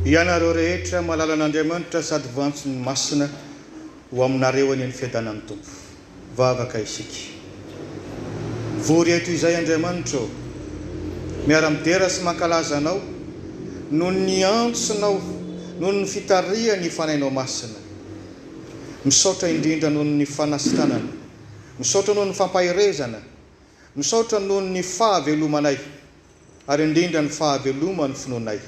Ianareo rehetra malalan'Andriamanitra sady voantsony masina, ho aminareo anie ny fiadanan'ny Tompo. Vavaka isika. Vory eto izay Andriamanitra ô! Miara-midera sy mankalaza Anao noho ny antsonao, noho ny fitarihan'ny Fanahinao Masina. Misaotra indrindra noho ny fanasitranana. Misaotra noho ny fampaherezana. Misaotra noho ny fahavelomanay ary indrindra ny fahaveloman'ny finoanay.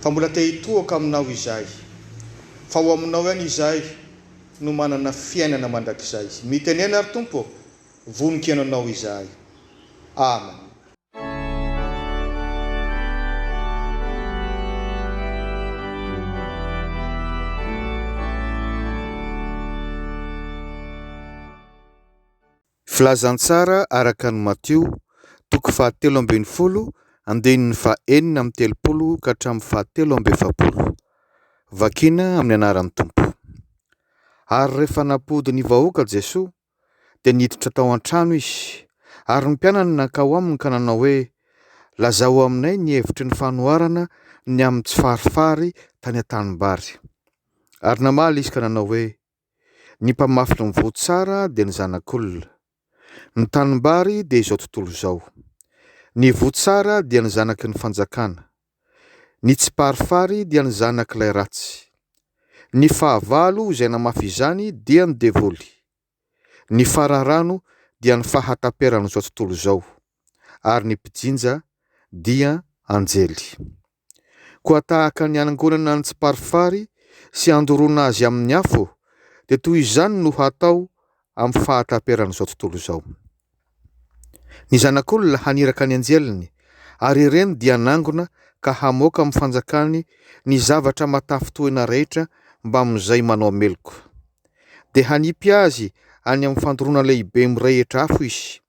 Fa mbola te hitohoka aminao izahay. Fa ao aminao ihany izahay no manana fiainana mandrakizay. Mitenena ry Tompo ô, vonon-kihaino anao izahay. Amen. Filazantsara araka an'i Matio, toko fahatelo ambin'ny folo, andininy fahenina amby telopolo ka hatramin'ny fahatelo amby efapolo. Vakina amin'ny anaran'ny Tompo. Ary rehefa nampody ny vahoaka Jesoa, dia niditra tao an-trano Izy, ary ny mpianany nankao aminy ka nanao hoe, Lazao aminay ny hevitry ny fanoharana ny amin'ny tsifarifary tany an-tanimbary. Ary namaly Izy ka nanao hoe, Ny mpamafy ny voa tsara dia ny Zanak'olona. Ny tanimbary dia izao tontolo izao. Ny voa tsara dia ny zanaky ny fanjakana. Ny tsiparifary dia ny zanak'ilay ratsy. Ny fahavalo izay namafy izany dia ny devoly. Ny fararano dia ny fahataperan'izao tontolo izao, ary ny mpijinja dia anjely. Koa tahaka ny hanangonana ny tsiparifary sy handoroana azy amin'ny afo, dia toy izany no hatao amin'ny fahataperan'izao tontolo izao. Ny Zanak'olona haniraka ny anjeliny, ary ireny dia hanangona ka hamoaka amin'ny fanjakany ny zavatra matafintohina rehetra mbamin'izay manao meloka. Dia hanipy azy any amin'ny fandoroana lehibe mirehitra afo izy.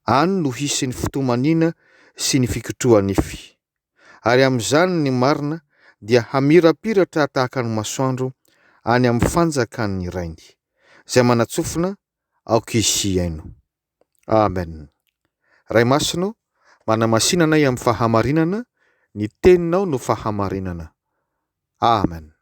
Any no hisy ny fitomaniana sy ny fikitroha-nify. Ary amin'izany ny marina dia hamirapiratra tahaka ny masoandro any amin'ny fanjakan'ny Rainy. Izay manan-tsofina, aoka izy hihaino. Amen. Ray Masina ô, manamasina anay amin'ny fahamarinana, ny Teninao no fahamarinana. Amen.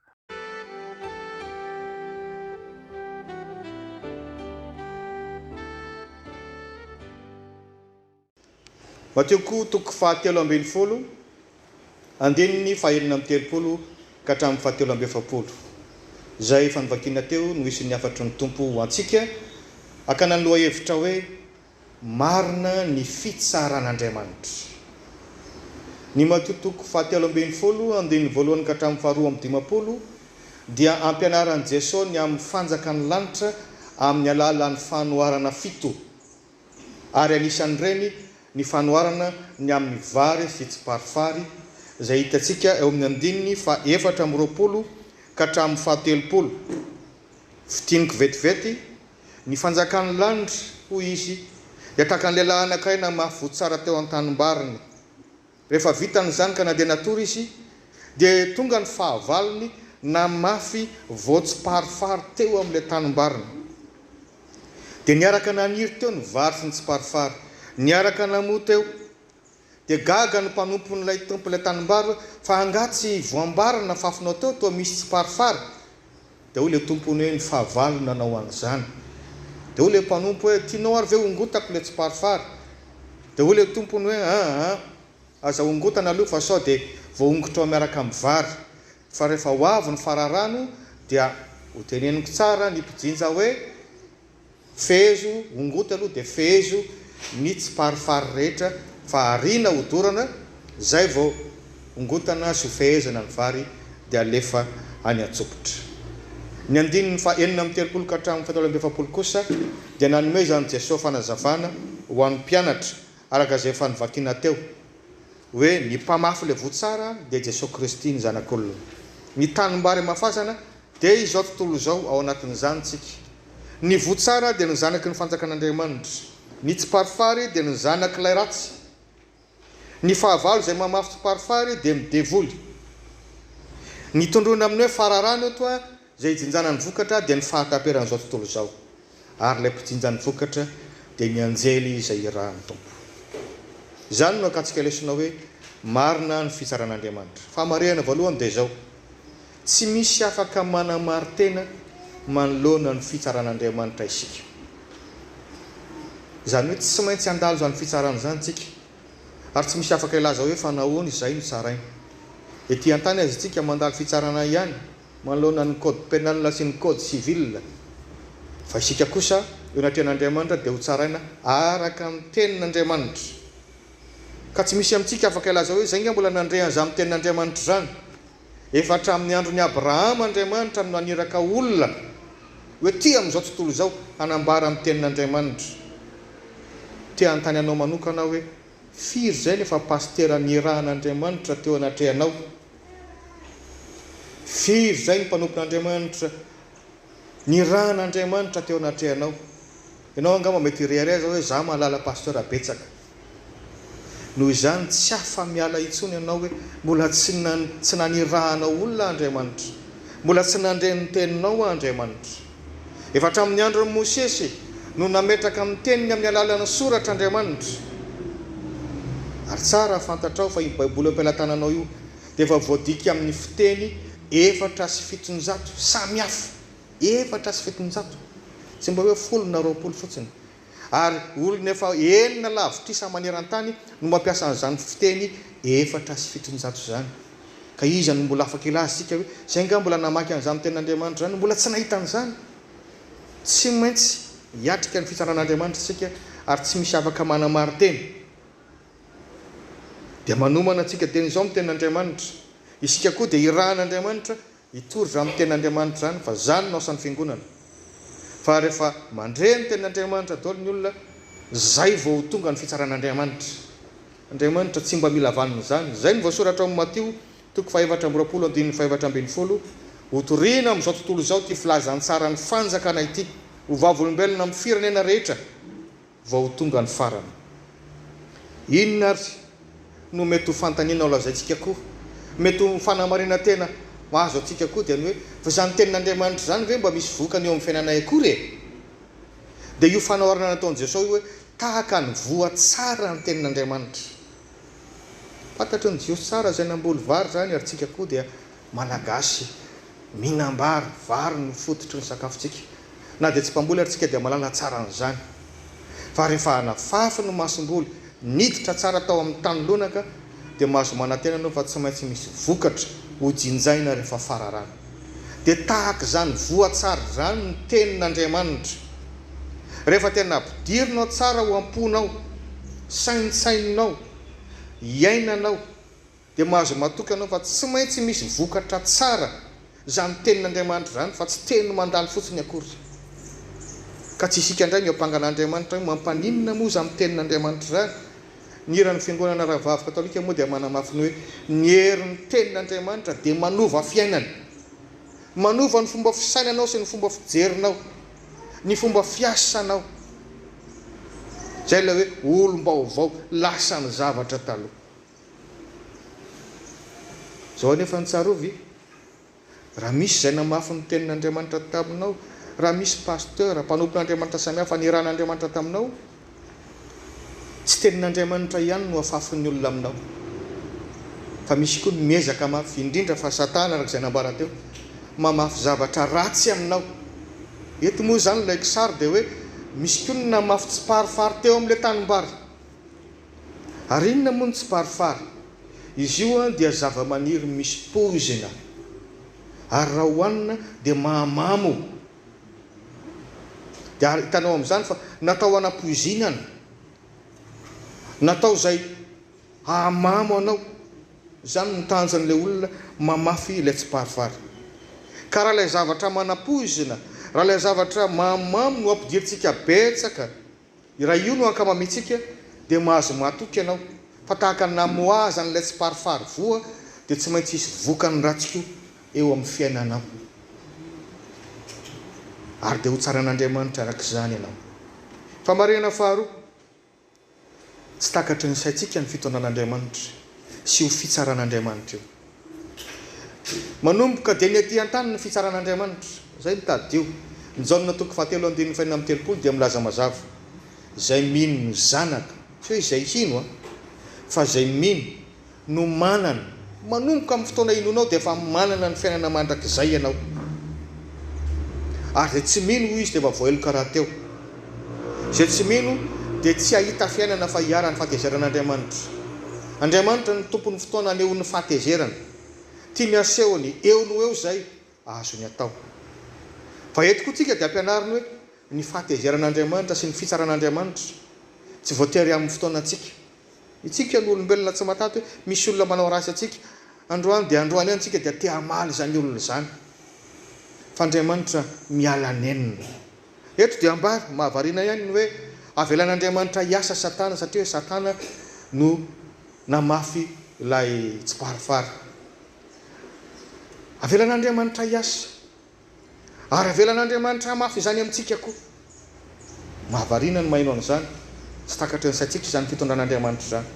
Matio koa toko fahatelo ambin'ny folo, andininy fahenina amby telopolo ka hatramin'ny fahatelo amby efapolo. Izay efa novakiana teo no isin'ny hafatry ny Tompo ho antsika, hakana ny lohahevitra hoe Marina ny fitsaran'Andriamanitra. Ny Matio toko fahatelo ambin'ny folo, andininy voalohany ka hatramin'ny faharoa amby dimampolo dia ampianaran'i Jesoa ny amin'ny fanjakan'ny lanitra amin'ny alalan'ny fanoharana fito, ary anisan'ireny ny fanoharana ny amin'ny vary sy tsiparifary, izay hitantsika eo amin'ny andininy faha-24 ka hatramin'ny fahatelopolo. Fintiniko vetivety, Ny fanjakan'ny lanitra, hoy izy, dia tahaka ny lehilahy anankiray namafy voa tsara teo an-tanimbariny. Rehefa vitany izany ka nandeha natory izy, dia tonga ny fahavalony namafy voa tsiparifary teo amin'ilay tanimbariny. Dia niaraka naniry teo ny vary sy ny tsiparifary, niaraka namoa teo. Dia gaga ny mpanompon'ilay tompon'ilay tanimbary hoe, Fa angaha tsy voambary ny nafafinao teo toa misy tsiparifary? Dia hoy ilay tompony hoe, Ny fahavalo no nanao an'izany. Dia hoy ilay mpanompo hoe, Tianao ary ve hongotako ilay tsiparifary? Dia hoy ilay tompony hoe, Aa, aza hongotana aloha fa sao dia voahongotrao miaraka amin'ny vary. Fa rehefa ho avy ny fararano dia hoteneniko tsara ny mpijinja hoe, Fehezo ongoty aloha dia fehezo ny tsiparifary rehetra fa ariana hodorana zay vao ongotana sy hofehezana ny vary dia alefa any antsompitra. Ny andininy faha 36 ka hatramin'ny faha 43 kosa dia nanomezan'i Jesoa fanazavana ho an'ny mpianatra araka izay efa novakiana teo hoe ny mpamafy ilay voa tsara dia Jesoa Kristy ny Zanak'olona. Ny tanimbary amafazana dia izao tontolo izao ao anatin'izany tsika. Ny voa tsara dia ny zanaky ny fanjakan'Andriamanitra. Ny tsiparifary dia ny zanak'ilay ratsy. Ny fahavalo izay mamafy tsiparifary dia ny devoly. Ny tondroina amin'ny hoe fararano eto izay ijinjana ny vokatra dia ny fahataperan'izao tontolo izao. Ary ilay mpijinja ny vokatra dia ny anjely izay irahan'ny Tompo. Izany no akantsika lesona hoe. Marina ny fitsaran'Andriamanitra. Fahamarihana voalohany dia izao, tsy misy afaka manamari-tena manoloana ny fitsaran'Andriamanitra isika. Izany hoe tsy maintsy handalo izany fitsarana izany isika. Ary tsy misy afaka hilaza hoe fa nahoana izahay no tsaraina. Ety an-tany aza isika mandalo fitsarana ihany manoloana ny code pénal sy ny code civil. Fa isika kosa eo anatrehan'Andriamanitra dia ho tsaraina araka ny tenin'Andriamanitra. Ka tsy misy amintsika afaka hilaza hoe izay angaha mbola nandre an'izany tenin'Andriamanitra izany. Efa hatramin'ny andron'i Abrahama Andriamanitra no naniraka olona ho ety amin'izao tontolo izao hanambara ny tenin'Andriamanitra. Te hanontany anao manokana aho hoe, firy izay no efa pasitera nirahan'Andriamanitra teo anatrehanao? Firy izay ny mpanompon'Andriamanitra nirahan'Andriamanitra teo anatrehanao? Ianao angamba mety hirehareha izao hoe, izaho mahalala pasitera betsaka. Noho izany tsy afa-miala intsony ianao hoe mbola tsy tsy nanirahanao olona Andriamanitra. Mbola tsy nandre ny teninao Andriamanitra. Efa hatramin'ny andron'i Mosesy no nametraka ny teniny amin'ny alalan'ny soratra Andriamanitra. Ary tsara fantatrao fa io Baiboly am-pelatananao io dia efa voadika amin'ny fiteny 704 samy hafa. 704. Tsy mba hoe folo na 20 fotsiny. Ary olona efa enina lavitrisa maneran-tany no mampiasa an'izany fiteny 704 izany. Ka iza no mbola afaka hilaza isika hoe, izay angaha mbola namaky an'izany tenin'Andriamanitra izany, mbola tsy nahita an'izany? Tsy maintsy hiatrika ny fitsaran'Andriamanitra isika ary tsy misy afaka manamarin-tena. Dia manomana antsika dieny izao ny tenin'Andriamanitra. Isika koa dia irahan'Andriamanitra Hitory izany tenin'Andriamanitra izany fa izany no asan'ny fiangonana. Fa rehefa mandre ny tenin'Andriamanitra daholo ny olona, izay vao ho tonga ny fitsaran'Andriamanitra. Andriamanitra tsy mba mila vanona izany. Izay no voasoratra ao amin'ny Matio toko faha-24 andininy faha-14, Hotorina amin'izao tontolo izao ity filazantsaran'ny fanjakana ity, ho vavolombelona amin'ny firenena rehetra. vao ho tonga ny farany. Inona ary no mety ho fanontaniana ho lazaintsika koa? Mety ho fanamarinan-tena mahazo antsika koa dia ny hoe, fa izany tenin'Andriamanitra izany ve mba misy vokany eo amin'ny fiainanay akory e? Dia io fanoharana nataon'i Jesosy io hoe tahaka ny voa tsara ny tenin'Andriamanitra. Fantatry ny Jiosy tsara izay namboly vary izany ary tsika koa dia Malagasy mihinam-bary, vary no fototry ny sakafontsika. Na dia tsy mpamboly ary tsika dia mahalala tsara an'izany. Fa rehefa nafafy ny masomboly, niditra tsara tao amin'ny tany lonaka dia mahazo manantena ianao fa tsy maintsy misy vokatra ho jinjaina rehefa fararano. Dia tahaka izany voa tsara izany ny tenin'Andriamanitra. Rehefa tena ampidirinao tsara ao am-ponao, saintsaininao, iainanao, dia mahazo matoky ianao fa tsy maintsy misy vokatra tsara izany tenin'Andriamanitra izany fa tsy teny mandalo fotsiny akory. Ka tsy isika indray miampanga an'Andriamanitra hoe mampaninona moa izany tenin'Andriamanitra izany? Ny hiran'ny Fiangonana Rahavavy Katolika moa dia manamafy ny hoe ny herin'ny tenin'Andriamanitra dia manova fiainana. Manova ny fomba fisainanao sy ny fomba fijerinao, ny fomba fiasanao. Izay ilay hoe olom-baovao, lasa ny zavatra taloha. Izao anefa no tsarovy, raha misy izay namafy ny tenin'Andriamanitra taminao, raha misy pasteur, mpanompon'Andriamanitra samihafa nirahan'Andriamanitra taminao, tsy tenin'Andriamanitra ihany no afafin'ny olona aminao, fa misy koa ny miezaka mafy, indrindra fa Satana araka izay nambara teo, mamafy zavatra ratsy aminao. Eto moa izany ilay kisary dia hoe misy koa ny namafy tsiparifary teo amin'ilay tanimbary. Ary inona moa ny tsiparifary? Izy io dia zavamaniry misy poizina ary raha hohanina dia mahamamo. Dia ary hitanao amin'izany fa natao hanapoizinana, natao izay hahamamo anao. Izany no tanjon'ilay olona mamafy ilay tsiparifary. Ka raha ilay zavatra manapoizina, raha ilay zavatra mahamamo no ampidirintsika betsaka, Raha io no ankamamintsika dia mahazo matoky ianao fa tahaka ny namoahazan'ilay tsiparifary voa dia tsy maintsy hisy vokany ratsy koa eo amin'ny fiainanao. Ary dia hotsaran'Andriamanitra araka izany ianao. Famarihana faharoa, tsy takatry ny saintsika ny fitondran'Andriamanitra sy io fitsaran'Andriamanitra io. Manomboka dia ny aty an-tany ny fitsaran'Andriamanitra. Izay no tadidio. Ny Jaona toko fahatelo andininy fahenina amby 30 dia milaza mazava, Izay mino ny Zanaka, tsy hoe izay hino an, fa izay mino. no manana, manomboka amin'ny fotoana inoanao dia efa manana ny fiainana mandrakizay ianao. Ary izay tsy mino hoy izy dia efa voaheloka rahateo. Izay tsy mino dia tsy hahita fiainana fa hiharan'ny fahatezeran'Andriamanitra. Andriamanitra no tompon'ny fotoana anehoany fahatezerana. Tiany hasehony eo no eo izay azony atao. Fa eto koa tsika dia ampianariny hoe ny fahatezeran'Andriamanitra sy ny fitsaran'Andriamanitra tsy voatery amin'ny fotoanantsika. Itsika no olombelona tsy matanty hoe misy olona manao ratsy antsika androany dia androany ihany tsika dia te hamaly izany olona izany. Fa Andriamanitra miala nenina. Eto dia ambara, mahavariana ihany ny hoe avelan'Andriamanitra hiasa Satana satria hoe Satana no namafy ilay tsiparifary. Avelan'Andriamanitra hiasa. Ary avelan'Andriamanitra hamafy izany amintsika koa. Mahavariana ny maheno an'izany. Tsy takatry ny saintsika izany fitondran'Andriamanitra izany.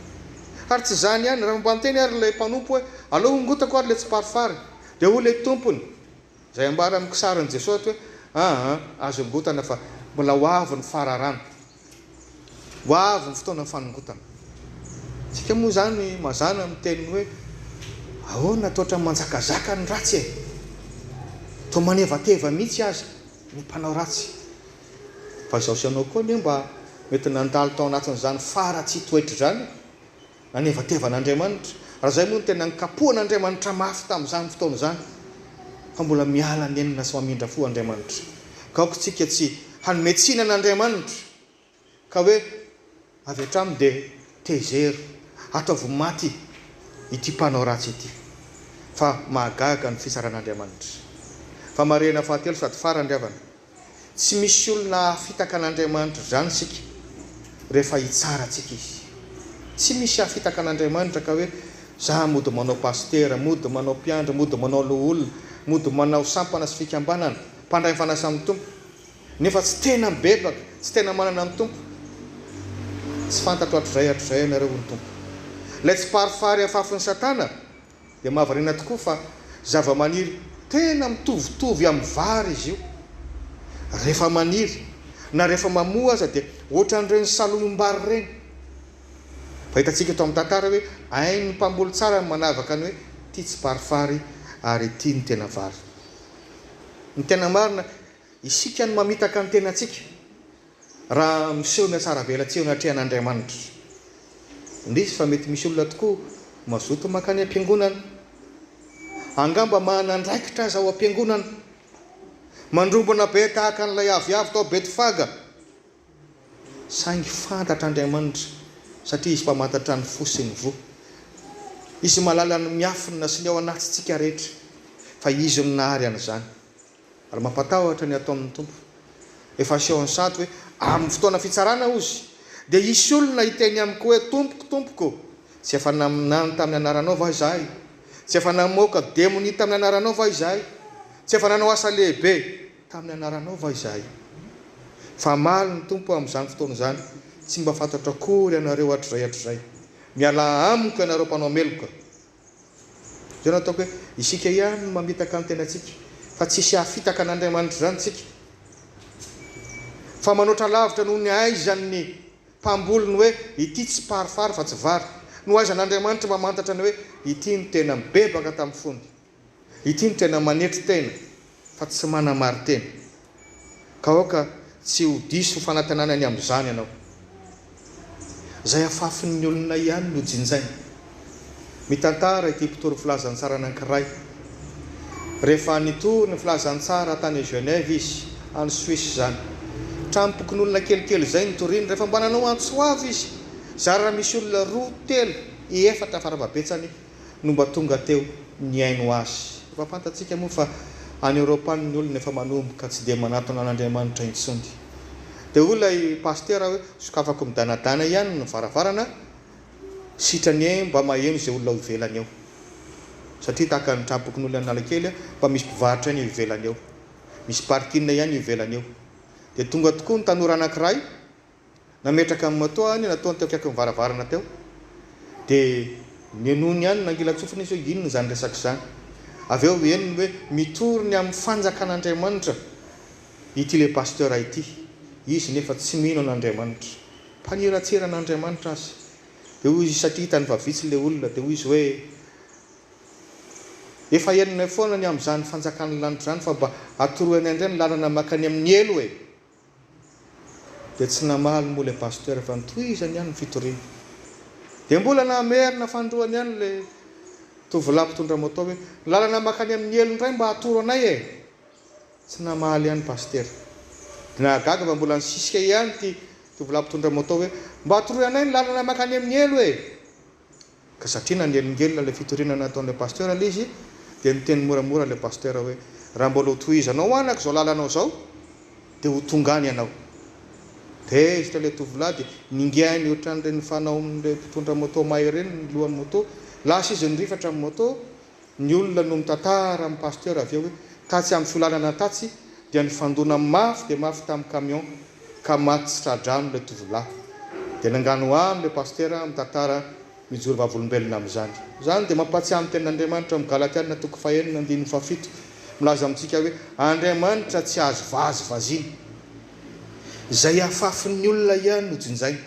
Ary tsy izany ihany, raha mba niteny ary ilay mpanompo hoe, Aleo hongotako ary ilay tsiparifary, dia hoy ilay tompony, izay ambara amin'ny kisarin'i Jesoa ato hoe, Aa, azo ongotana fa mbola ho avy ny fararano. Ho avy ny fotoana fanongotana. Isika moa izany mazàna miteny hoe, ahoana toa ohatran'ny manjakazaka ny ratsy e? Toa manevateva mihitsy aza ny mpanao ratsy. Fa izaho sy ianao koa anie mba mety nandalo tao anatin'izany faharatsian-toetra izany e! Nanevateva an'Andriamanitra. Raha izay moa no tena nikapohan'Andriamanitra mafy tamin'izany fotoana izany. Fa mbola miala nenina sy mamindra fo Andriamanitra. Ka aoka isika tsy hanome tsiny an'Andriamanitra ka hoe avy hatrany dia tezero, ataovy maty ity mpanao ratsy ity. Fa mahagaga ny fitsaran'Andriamanitra. Fa marihina fahatelo sady farany ry havana. Tsy misy olona hahafitaka an'Andriamanitra izany isika rehefa hitsara antsika Izy. Tsy misy hahafitaka an'Andriamanitra ka hoe za mody manao pasitera, mody manao mpiandry, mody manao loholona, mody manao sampana sy fikambanana, mpandray ny fanasan'ny Tompo, nefa tsy tena mibebaka, tsy tena manana ny Tompo. Tsy fantatro hatrizay hatrizay ianareo hoy ny Tompo. Ilay tsiparifary afafin'i Satana Dia mahavariana tokoa fa zavamaniry tena mitovitovy amin'ny vary izy io. Rehefa maniry na rehefa mamoa aza dia ohatran'ireny salohim-bary ireny. Fa hitantsika eto amin'ny tantara hoe hain'ny mpamboly tsara ny manavaka ny hoe ity tsiparifary ary ity no tena vary. Ny tena marina, isika no mamitaka ny tenantsika. Raha miseho mihatsaravelatsihy eo anatrehan'Andriamanitra. Indrisy fa mety misy olona tokoa mazoto mankany am-piangonana. Angamba manana andraikitra aza ao am-piangonana. Mandrombona be tahaka an'ilay aviavy tao Betfaga. Saingy fantatr'Andriamanitra satria Izy mpamantatra ny fo sy ny voa. Izy mahalala ny miafina sy ny ao anatintsika rehetra fa Izy no nahary an'izany. Ary mampatahotra ny ataon'ny Tompo. Efa asehony sahady hoe amin'ny fotoana fitsarana hozy, dia hisy olona hiteny amiko hoe, Tompoko, Tompoko, tsy efa naminany tamin'ny anaranao va izahay? Tsy efa namoaka demonia tamin'ny anaranao va izahay? Tsy efa nanao asa lehibe tamin'ny anaranao va izahay? Fa hamaly ny Tompo amin'izany fotoana izany, Tsy mba fantatro akory ianareo hatrizay hatrizay. Mialà amiko ianareo mpanao meloka. Izao no ataoko hoe, isika ihany no mamitaka ny tenantsika, fa tsisy hahafitaka an'Andriamanitra izany tsika. Fa manoatra lavitra noho ny aizan'ny mpamboly ny hoe ity tsy parifary fa tsy vary, no aizan'Andriamanitra mamantatra ny hoe ity no tena mibebaka tamin'ny fony. Ity no tena manetry tena fa tsy manamarin-tena. Ka aoka tsy ho diso fanantenana ny amin'izany ianao. Izay afafin'ny olona ihany no jinjaina. Mitantara ity mpitory filazantsara anankiray. Rehefa nitory ny filazantsara tany Genève izy, any Suisse izany. Tranom-pokonolona kelikely izay nitoriany. Rehefa mba nanao antso avo izy, zara raha misy olona roa, telo, efatra farafahabetsany no mba tonga teo nihaino azy. Efa fantatsika moa fa any Europe any ny olona efa manomboka tsy dia manatona an'Andriamanitra intsony. Dia hoy ilay pasitera hoe sokafako midanadana ihany ny varavarana, sitrany eny mba maheno izay olona ao ivelany eo. Satria tahaka ny tranom-pokonolona Analakely mba misy mpivarotra ihany eo ivelany eo. Misy parking ihany eo ivelany eo. Dia tonga tokoa ny tanora anankiray Nametraka ny moto any nataony teo akaikin'ny varavarana teo. Dia nenony ihany nangilan-tsofina izy hoe inona izany resaka izany. Avy eo henony hoe mitory ny amin'ny fanjakan'Andriamanitra ity ilay pasteur ity. Izy nefa tsy mino an'Andriamanitra. Mpaniratsira an'Andriamanitra aza. Dia hoy izy, satria hitany fa vitsy ilay olona, dia hoy izy hoe, Efa henonay foana ny amin'izany fanjakan'ny lanitra izany fa mba atoroy anay indray ny lalana mankany amin'ny helo e! Dia tsy namaly moa ilay pasteur fa notohizany ihany ny fitoriana. Dia mbola namerina fanindroany ihany ilay tovolahy mpitondra moto hoe, ny lalana mankany amin'ny helo indray mba atoro anay e! Tsy namaly ihany pasitera. Dia nahagaga fa mbola nisisika ihany ity tovolahy mpitondra moto hoe, mba atoroy anay ny lalana mankany amin'ny helo e! Ka satria nanelingelina ilay fitoriana nataon'ilay pasteur ilay izy dia niteny moramora ilay pasteur hoe, raha mbola ho tohizanao anaka izao lalanao izao dia ho tonga any ianao. Tezitra ilay tovolahy dia ningainy ohatran'ireny fanaon'ireo mpitondra moto mahay ireny ny lohan'ny moto, lasa izy nirifatra ny moto, Ny olona no mitantara amin'ny pasteur avy eo hoe tatsy amin'ny fiolanana tatsy dia nifandona mafy dia mafy tamin'ny camion ka maty tsy tra-drano ilay tovolahy. Dia nanganohano ilay pasteur mitantara mijoro vavolombelona amin'izany. Izany dia mampahatsiahy ny tenin'Andriamanitra ao amin'ny Galatiana toko fahenina andininy fahafito milaza amintsika hoe Andriamanitra tsy azo vazivaziana. Izay afafin'ny olona ihany no jinjainy.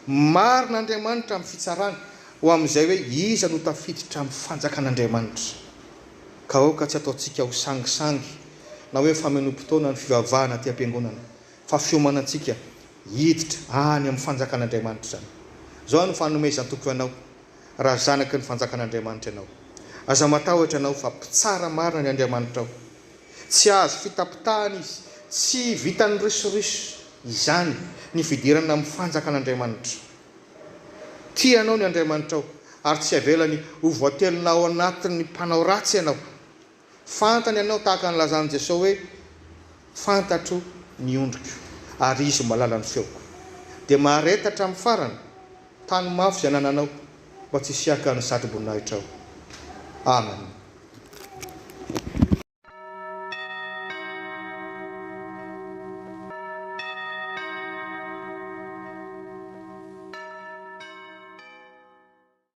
Marina Andriamanitra amin'ny fitsarany ho amin'izay hoe iza no tafiditra amin'ny fanjakan'Andriamanitra. Ka aoka tsy ataontsika ho sangisangy na hoe famenoam-potoana ny fivavahana aty am-piangonana fa fiomanantsika hiditra any amin'ny fanjakan'Andriamanitra izany. Izao no fanomezan-toky anao raha zanaky ny fanjakan'Andriamanitra ianao. Aza matahotra ianao fa mpitsara marina ny Andriamanitrao. Tsy azo fitapitahana izy, tsy vitan'ny risoriso izany ny fidirana amin'ny fanjakan'Andriamanitra. Tia anao ny Andriamanitrao ary tsy avelany ho voatelina ao anatin'ny mpanao ratsy ianao. Fantany ianao tahaka ny nilazan'i Jesosy hoe, Fantatro ny ondriko ary izy mahalala ny feoko. Dia mahareta hatramin'ny farany, tano mafy izay anananao mba tsy hisiaka ny satroboninahitra ao. Amen.